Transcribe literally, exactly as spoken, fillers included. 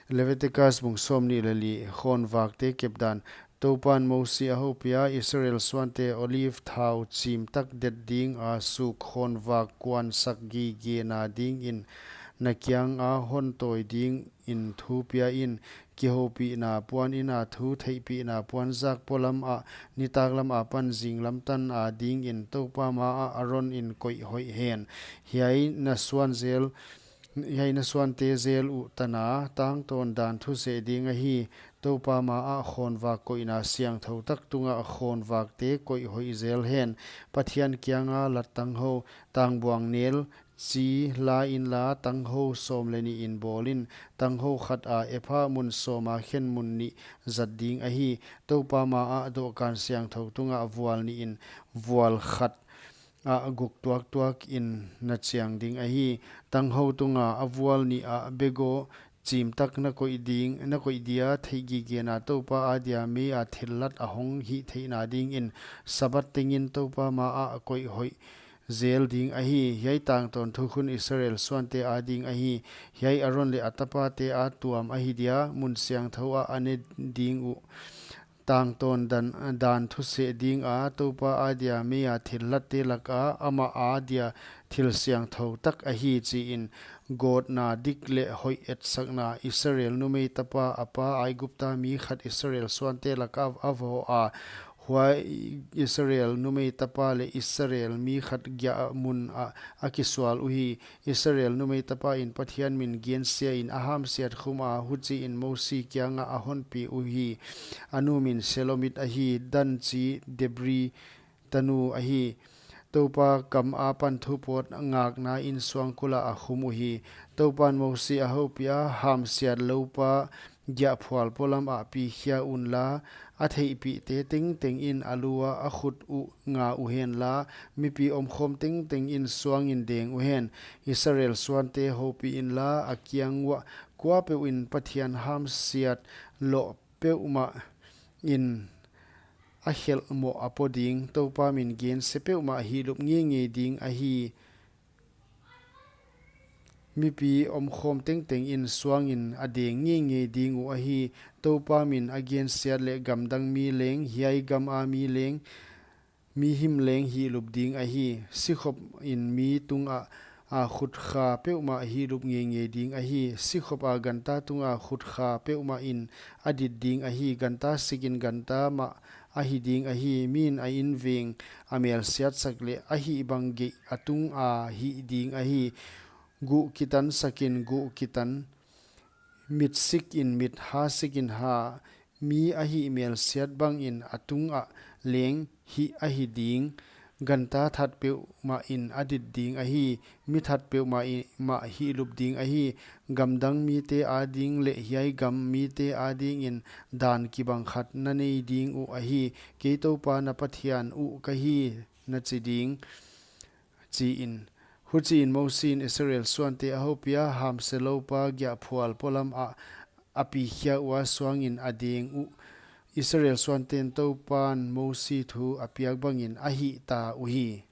Leviticus bung sawmnih leh li. Khawnvakte kepdan. Toupan Mosi a houpiha, Israel suante olive thau chimtak det dinga suk khawnvak kuansak gigena dingin na kianga hon tawi dingin thu pia in. Kihoupihna puanina thu theihpihna puanzak polam ah, nitaklam apan zinglam tan adingin Toupa maah Aron in koih hoih hen. Hiai na suan zel, hiai na suante zel uh tana tangtawn dan thu seh ding ahi. Toupa maah khawnvak koihna siangthou tak tunga khawnvakte koih hoih zel hen. Pathian kianga lat tanghou, tangbuang nel, chi la inla, tanghou sawm leh nih in bawl in. Tanghou khat a epha mun sawma khen mun nih zat ding ahi. Toupa maah dohkan siangthou tunga vual nih in vual khat ah guk tuaktuak in na chiang ding ahi. Tanghou tunga a vual nih ah begaw chimtak na koih ding, na koih dia theihgigena Toupa adia meia thillat a hong hih theihna dingin Sabbath tengin Toupa maah koih hoih zel ding ahi. Hiai tangtawn thukhun Israel suante ading ahi. Hiai Aron leh a tapate a tuam ahi dia, mun siangthou ah a ne ding uh. Tangtawn dan, dan thu seh dinga Toupa adia meia thillatte laka amah adia thil siangthou tak ahi, chiin gawtna dik leh hoih etsakna. Israel numei tapa a pa Aigupta mi khat Israel suante laka a voh a, huai Israel numei tapa leh Israel mi khat giah mun ah a kisual uhi. Israel numei tapa in Pathian min gensia in a hamsiat khum a, huchiin Mosi kianga a honpi uhi. A nu min Selomit ahi, Dan chi Dibri tanu ahi. Toupa kam apan thupawt ngakna in suangkul ah a khum uhi. Toupan Mosi a houpiha, hamsiat loupa giahphual polam ah pikhia unla, a theihpihte tengteng in a lu ah a khut uh nga uhenla, mipi omkhawm tengteng in suangin deng uhen. Israel suante houpih inla, a kiang uah kuapeuh in Pathian hamsiat loh peuhmah in a khelh moh a po ding. Toupa min gense peuhmah hihlup ngeingei ding ahi. Mipi omkhawm tengteng in suangin a deng ngeingei ding uh ahi. Toupa min a gensiat leh gamdang mi leng, hiai gama mi leng, mihim leng hihlup ding ahi. Sikhop in mi tungah a khutkha peuhmah hihlup ngeingei ding ahi. Sikhop a ganta tunga khutkha peuhmah in a dit ding ahi. Ganta sikin ganta mah ahi ding ahi. Min a inveng a melsiatsak leh a hih bang geih a tunga hih ding ahi. Guh kitansakin guh kitan, mit sikin mit, ha sikin ha, mi a hih melsiat bangin a tungah leng hih ahi ding. Ganta that peuhmah in a dit ding ahi. Mi that peuhmah in mah hihlup ding ahi. Gamdang mite ading leh hiai gam mite adingin dan kibang khat na nei ding uh ahi. Kei Toupa na Pathian uh ka hi, na chi ding, chiin. Huchiin Mosi in Israel suante a houpiha, hamse loupa giahphual polam ah a pikhia ua suangin a deng uh. Israel suanten Toupan Mosi thu a piak bangin a hihta uhi.